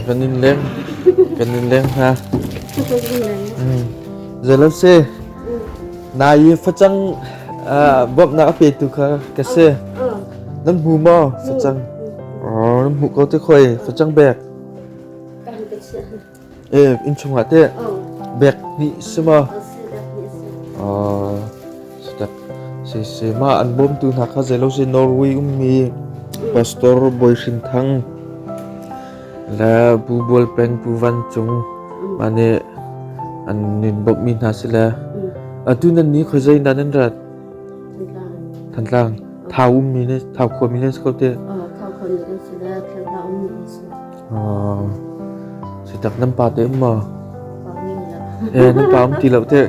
Kan in leng kan in leng hna. Zeilo si nai i facang bawmhnak a petu kha ka si. Nan hmu maw facang? Oh, nan hmuh ko te khoi facang bek. Eh, inn chungah teh bek hnih si maw? Oh, si si si mah an bawmtu hna kha zeilo si Norway ummi Pastor Bawi Hrin Thang le Pu Bual Peng Pu Van Cung mah nih an nin bawmhmi hna si le atu nan ni khuazei dah nan rat? Thantlang. Thau ummi ne Thau khuami ne si ko te. Thau khuami kan si le Thantlang ummi kan si. Si tak nan pa te um maw? Eh, nan pa um ti lo te.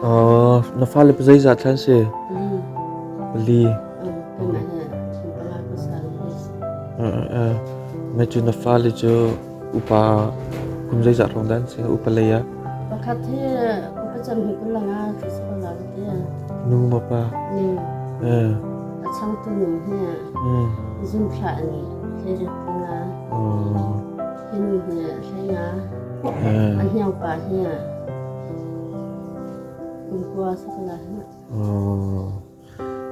Oh, na fale pa zeizat thlan si? Pali. Me cu na fale cu upa kum zeizat rong dan si upa lei ah? Pakhat hi upa cam hi kulanga la te. Nu ma pa? Nu. Eh. A changtu nu hi zumthla in hleiriat nga. Hi nu hi hlei nga. A hniang pa hi kum kua sakala hi.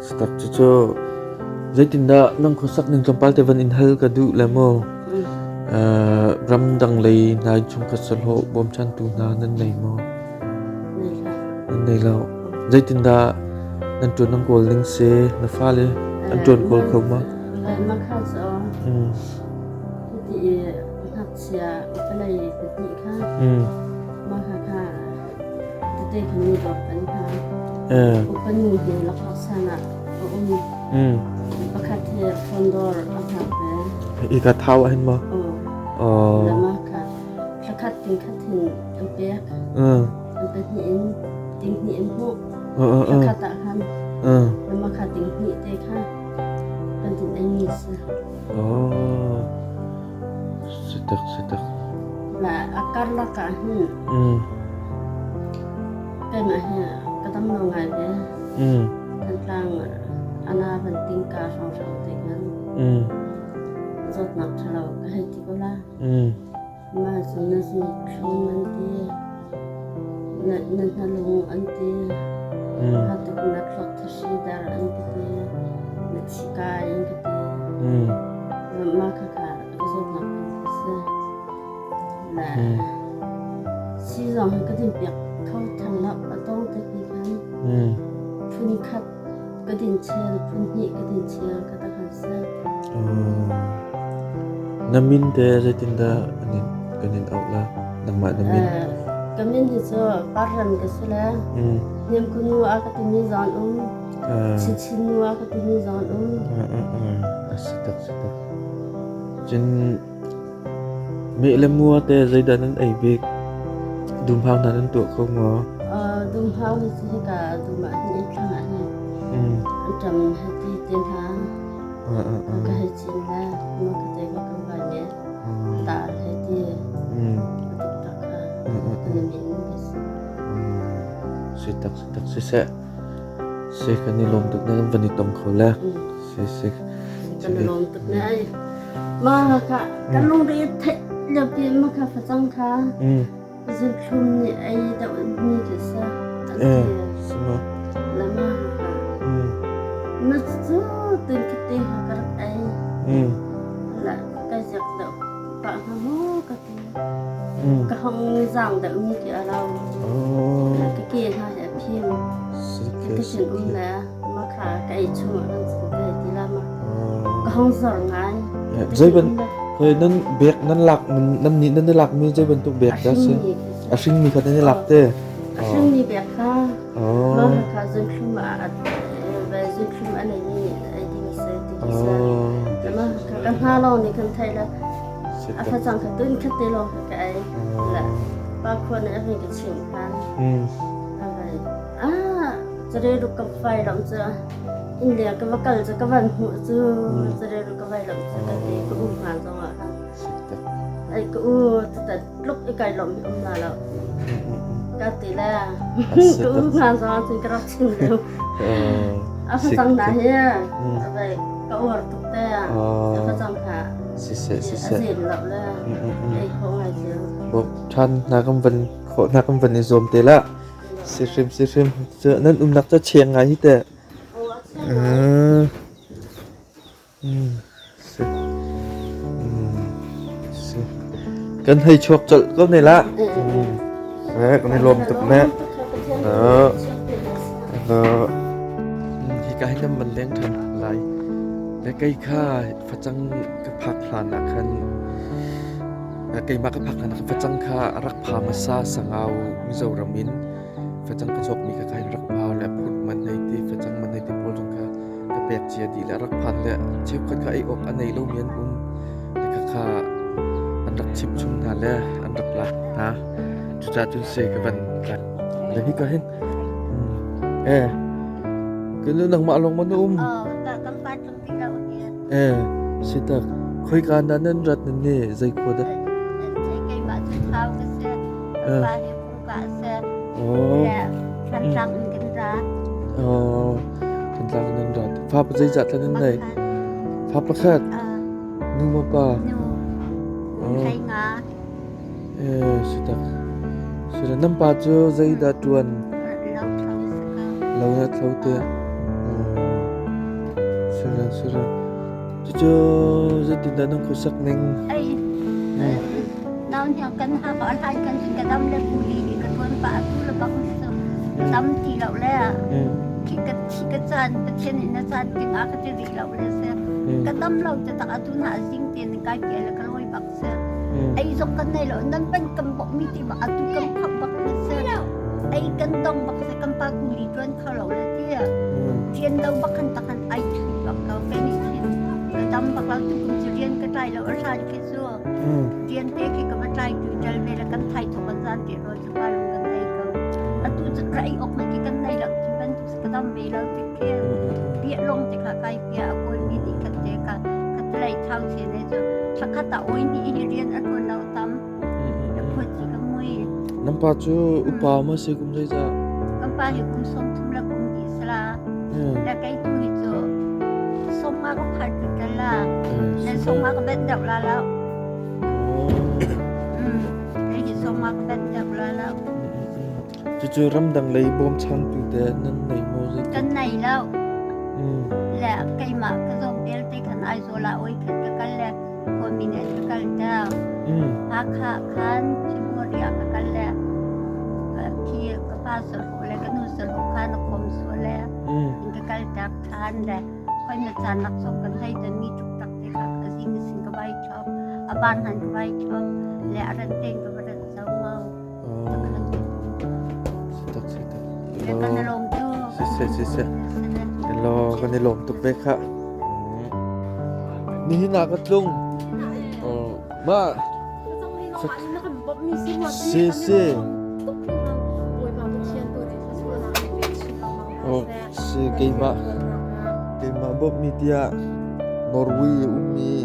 Satak cu zeitindah nang khuasak ning tlawmpal te van in hal ka duh le maw? Ramdang lei hna chungkhat sahlawh bawmchantu hna nan nei maw? Nan nei lo. Zeitindah nan ṭuan nan kawl ning si? Na fale an ṭuan kawl kho ma? Makha cu hiti i ngakchia upalei pahnih kha makha kha tete kha mi dawt an kha upa nu hi lakphak san ah a um. Pakhat hi phone dawr a hngak ve. Ika thau ah hin maw? Oh. Makha thlakhat tingkhat hin an pek. An pahnih in tinghnih in hmuh. Thlakhat ah khan makha tinghnih te kha kan tin ei mi si. Oh. Sitak sitak. La a karlak ah hin keimah hi ka dam lo ngai ve. Thantlang ana van tingka hrawnghrang te khan zawtnak ṭhalo ka hei ti ko la. Mah cu na zungthlum an ti, na hnalung an ti, kha tuk na thluak thahri dar an ka ti, na thikai an ka ti. Mah khakha ka zawtnak phun kha si. Le sii zong hi ka din piak kho theng lo, a tong te pi khan. Phun khat ka din chel, phun hnih ka din chel ka ta khan si. Na min te zeitindah an in kan in auh la? Nangmah na min? Ka min hi cu Parran ka si le Hniamku nu a ka timi zong um, Chinchin nu a ka timi zong um. A si tak si tak. Cun meh le mua te zeidah nan ei bik? Dumhau hna nan tuah kho maw? Dumhau hi cu hika dum ah hin inn thlang ah hin an ṭam he ti te hna. Ka hei cin le ma ka te ka kan vai ne ta he ti tuk tak kha kan min ka si. Si tak si tak si seh. Si kan i lawm tuk na kan van i tong kho le. Si si. Kan i lawm tuk ne ai. Ma ka kan lung ri theih lio pi ma kha facang kha. Zulthlum nih ei deuh mi khi si. An Eh, ti. si ma. Le ma kha. Na cu tin khi te kha ka rak ei. La ka ziak deuh pah hnga maw ka ti. Ka hong zaang deuh mi khi a lo. Oh. La ka ke hna hi a phim. Si Ka ke ka si sin um ke. le ma kha ka ei chung ah kan cun ka hei ti la ma. Oh. Ka hong zor ngai. Eh, Ka zei sin ban um le Hoi nan bek nan lak nan nih nan i lak mi zei bantuk bek A dah si? hringmi khi si. A hringmi kha nan i lak te. A hringmi bek kha Oh. mah kha zunthlum ah ve zunthlum a neimi nih ei ding a si ti khi si. Oh. Mah kha ka hna lawng nih kan theih le a facang kha tun khat te lawng kha ka ei. Le pa khua nih a vei ka chimh khan. A vei ah care ruk ka fai lam cu India ka va kal cu ka van hmuh cu care ruk ka vai lam cu ka ti ka um hna zong ah khan. Ai ka u tutan tluk i kai lawm hi um la lo. Ka ti le ka u hna zong ah cun ka rak chim deuh. A facang na hi avai ka uar tuk te a facang kha siseh siseh a zen lo le ei kho ngai cu. Bo than na kan van kho na kan van i zuam te la. Si hrim si hrim nan umnak cu chiang ngai hi te. Si. Si. Kan hei chuak colh ko ne la. Kan i lawm tuk ne. Hika hin kan van leng ṭhan lai. Le kei kha facang ka phak hlan ah khan keimah ka phak hlan ah khan facang kha a rak pha hmasa Sangau Mizoram in facang ka cawkmi kha kha in rak pha le a phurh man hei ti facang man hei ti pawl zong kha ka pek cia dih le a rak phan le cheukhat kha ei awk a nei lomi an um le khakha an rak chimh chung hna le an rak lak hna. Cucaah cun si ka van le hika hin eh kanu nangmah lawng maw na um? Eh si tak khoika na nan rat nan ni zei khua dah? Keimah cu thau ka si ka pa hi phungka a si Oh. Thantlang in kan ra. Oh, Thantlang in nan ra. Fa pa zeizah tla nan nei? Fa pakhat. Nu ma pa? Nu. Hlei nga. Eh, si tak. Si le nan pa cu zeidah ṭuan? Lo thlo si ka. Lo na thlo te. Si le si le. Cucu zeitindah nan khuasak ning? Ai. Nau hniang kan ha ka hlan kan ka dam le puli ni ka tuan pa atu le bang su dam ti lo le khi ka thi ka caan Pathian in na caan ting a ka ti rih lo le se ka dam lo te tak atu na zing te ni kai pi le ka loi bak se ei zok kan nei lo nan ban kan bok mi ti bak atu kan phak bak se ei kan dong bak se kan pa kuli tuan kho lo le ti rian lo bak kan takan ai thui bak ko ke ni thin ka dam bak lo tu kum chu rian ka tlai lo a hran khi cu rian te khi ka va tlai tu tel ve le kan thai thok kan zan te ro chu pa lung kan ei ko atu chu rai ok na ki kan nei lo ti ban tu ka dam ve lo ti khi bia long te kha kai pia a koi mi ni khat te ka khat lei thau che ne chu thakhat a oi ni hi rian a tuan lo tam ka phut chi ka mui. Nan pa cu upa ma si kum zeizah? Kan pa hi kum 30 le kum di sala. La kei tu hi cu 50 ka phar tu tel la. Nan 50 ka bet deuh la lo. Kei hi 50 ka bet deuh la lo. Cucu ramdang lei bawmchantu te nan nei maw zeitin? Kan nei lo. Le keimah ka zawm belte khan Aizawl ah oi khat ka kal le khuami nih an ka kal ter. Hakha khan February ah ka kal le khi ka pa sahlawh le ka nu sahlawh khan a khawm sual le in ka kal ter than le khoi na caan laksawng kan hlei ton mi tuk tak te kha a zing sin ka vai chop a ban han ka vai chop le a ran ten ka va rat zo mau. Tak si tak. Le kan lawm tu. Siseh siseh. Hello, kan i lawm tuk ve kha. Nihin ah ka tlung. Oh, ma. Si si. Oh, si keimah. Keimah bawmh mi tiah Norway ummi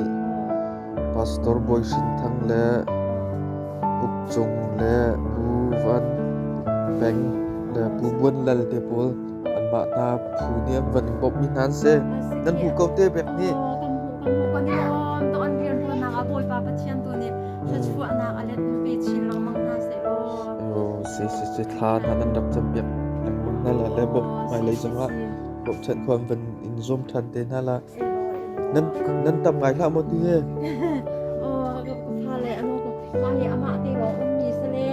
Pastor Bawi Hrin Thang le Uk Cung le Pu Van Peng le Pu Buan Lal te pawl anmah hna phu nih an van in bawmhmi hna an si. Nan hmu ko te bek nih. Kan hmu kan hmu kan i lawm. To an rianṭuannak ah Bawipa Pathian tu nih thluachuahnak a let in pe chin lengmang hna seh law. Oh, si si si thla hna nan rak cam piak lengmang hna la le bawmh hmailei zongah bawmhchanh khua an van in zuam ṭhan te hna la. Nan nan tam ngai hlah maw ti he? Aw, ka fale anu ko mah hi amah te lawng ummi si le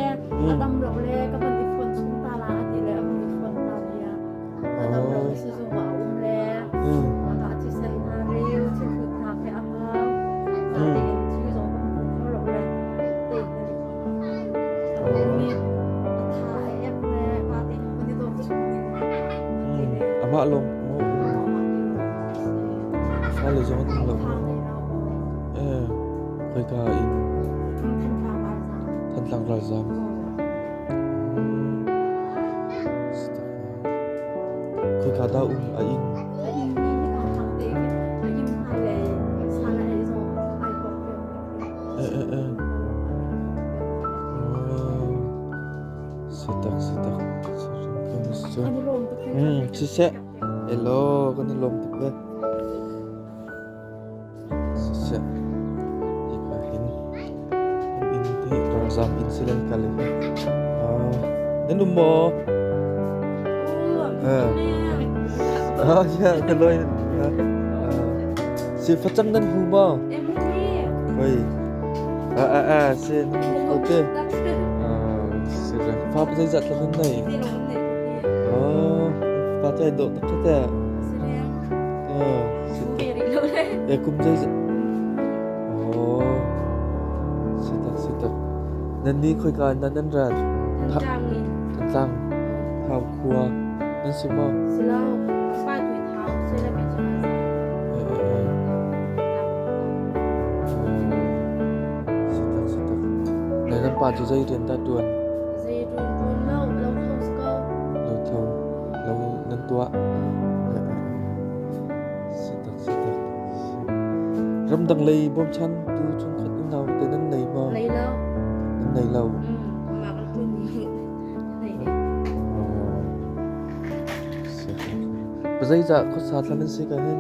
a dam lo le ka van i phone chung ta la a ti le a van i phone ta bia. A dam lo le sizung ah a um le a thisen hna reu thilhut hna khi a hau. Mah tein thil zong kan hmu kho lo le te hin mi a tha a ek le mah tein kan i dawt chung ding a ti le. Amah lawng maw um? Fale zong an um lo. Eh, khoika in? Thantlang ralzam. Khoika dah um a inn? Eh, eh, eh. Oh, si tak, si tak. Siseh. Elaw kan i lawm tuk ve. Siseh hika hin inn te ralzam inn si lan kal hi. Nan um maw? Ah, ya, ka loi. Si facang nan hu maw? Hoi. Ah, ah, ah, si, okay. Ah, si, fa pa zeizat thla nan nei? Oh, pa te dawh tak te. Oh, e kum zeizat? Oh, si tak, si tak. Nan ni khoika nan nan rat? Thantlang. Thau khua. Nan si maw? Si lo, pa tu thau, si le pe cu Si tak, si tak. Le nan pa cu zei rian dah tuan? Zei rian tuan lo, lo tho si ko. Lo tho, lo nan tuah. Si tak, si tak. Ramdang lei bawmchan tu chungkhat unau te nan nei maw? Nei lo. Nan nei lo. Mah kan tuan ni. Nei. Si tak. Zeicah khuasa thla nan si ka hin?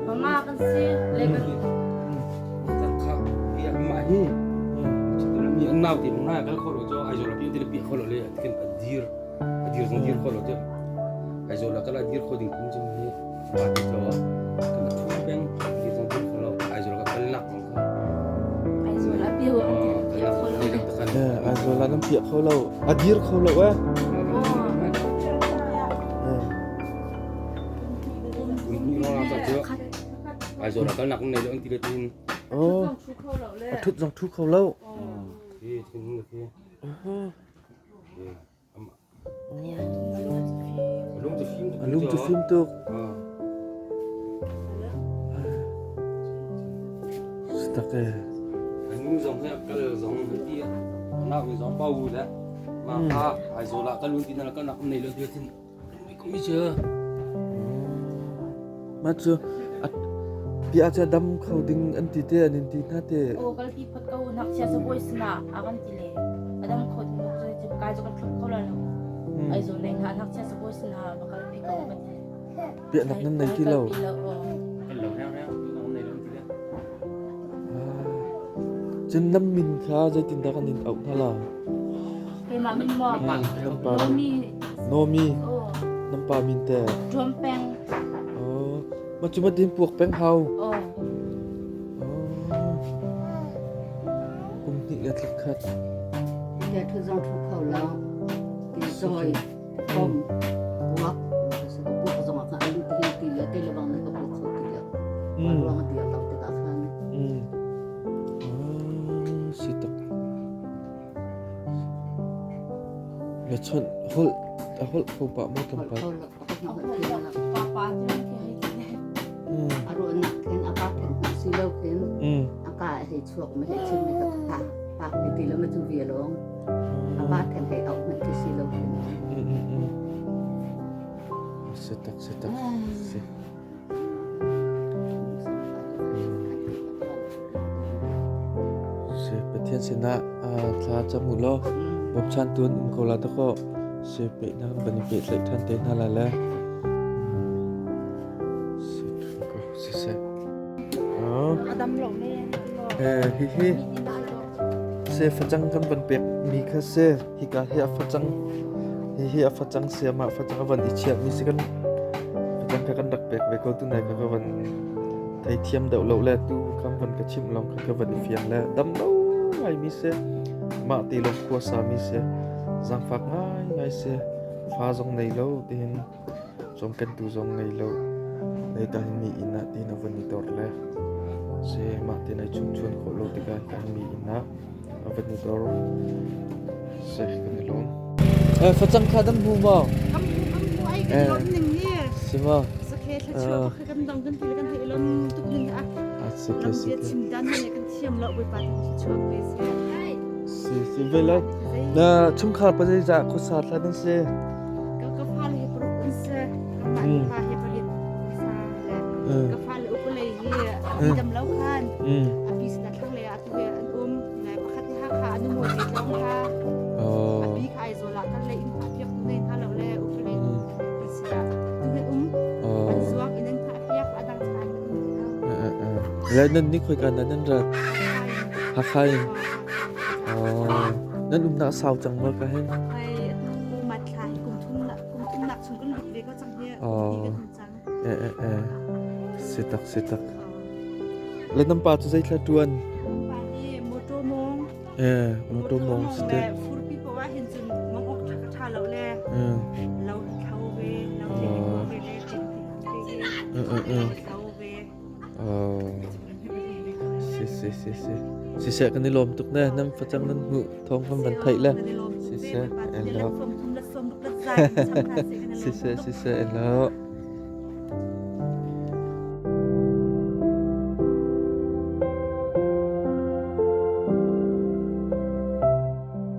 Mama kan si le kan Mah hi mi an nau te na kal kho lo cho Aizawl pi ti pi kho lo le kan adir adir zong dir kho lo cho Aizawl kala dir kho ding kum chim hi pa ti cho kan thu peng dir zong dir kho lo Aizawl ka kal nak zong kha Aizawl a pi ho an ti kho lo. Aizawl ah nan piah kho lo a dir kho lo eh. Aizawl ah kal nak nei lo an ti le tin. Oh. A thut zong thu kho lo. A lung cu fim tuk. Tak e. Nu zong he kal zong he ti nak mi zong pau le ma kha Aizawl ah kal un ti na kal nak nei lo ti tin mi cu Ma cu bia cu dam kho ding an ti te an in ti hna te. O kal pi phot ko nak chia sa boy sina a kan ti le adam kho ding lo cu kai cu kan thlop kho la lo. Aizawl nei hna nak chia sa boy sina ba kal pi ko kan ti. Bia nak nan nei ti lo. Kal lo reng reng nak nei lo ti le. Cun nan min kha zeitindah kan in auh hna la? Keimah min maw? Nan pa Nomi. Nomi. Oh. Nan pa min te. Tuam peng. Oh. Ma cu ma din puak peng hau. Oh. Oh. Kum hnih le thla khat. Ke thu zong thu kho lo. Ti zoi kom buak ka buak zong ah khan alu ti hin ti le te le bang ka buak kho ti le. Ma ruang ti lo te ka khan. Si tak. Na chawnh holh a holh kho pah maw tlawmpal? A ruahnak khin a ka khin si lo khin a ka hei chuak ma hei chim ka pa pa hei ti lo ma chu vi long a pa khin hei auh man khi si lo khin. Si tak si tak si. Si Pathian sinah thla cam u law bawmchantu an um ko la dakaw si pehnak ban i pehtlaih ṭhan te hna lai le siseh. Hihi se facang kan van pek mi kha se hika hi a facang hihi a facang si amah facang a van i chiah mi si kan facang kha kan rak pek ve ko tu nai kha ka van theithiam deuh lo le tu kan van ka chimh lawng kha ka van i fiang le dam lo ngai mi si mah ti lawng khua sa mi si zaangfak ngai ngai si fa zong nei lo tihin cawmkentu zong ngei lo nei ta hin mi inn ah tiin a van i dor le si mah ti nai chungchuan khawh lo tikah kan mi inn ah a van i dor si kan i lawm. Facang kha dam hmu maw? Kam kam hu ai kan lom ning hi. Si maw? Sakhe thla chuak kan dong kan ti kan hei lom tuk ning a. Si ke si ke. Chim dan ne kan thiam lo boi pa ti chuak ve si. Si si ve lo. Na chungkhar pa zei za khuasa thla nan si? Ka ka fa le he paruk an si. Ka pa pa he pariat sa le. Ka fa le upalei hi a dam lo khan. A pi sina thlang le a tu he an um. Pakhat hi Hakha anu mawi te tlawng kha. A pi kha Aizawl ah kan le inn piak tu nei hna lo le upalei kan si. Le nan ni khoi ka nan nan rat? Hakha in. Oh, nan umnak sau cang ma ka hin? Ai atu matthla hi kum thum nak kum thum nak chung kan lut ve ko cang hi. Oh. Eh eh eh. Sitak sitak. Le nan pa cu zeithla tuan? Pa hi motor mong. Eh, motor mong site. Furpi po ah hin cun mong ok tha ka tha lo le. Lo thau ve, lo te ve le chin ti. Thau ve. Si si si si. Siseh kan i lawm tuk ne nam facang nan hmuh thawng kan van theih le. Siseh elo. Siseh siseh elo.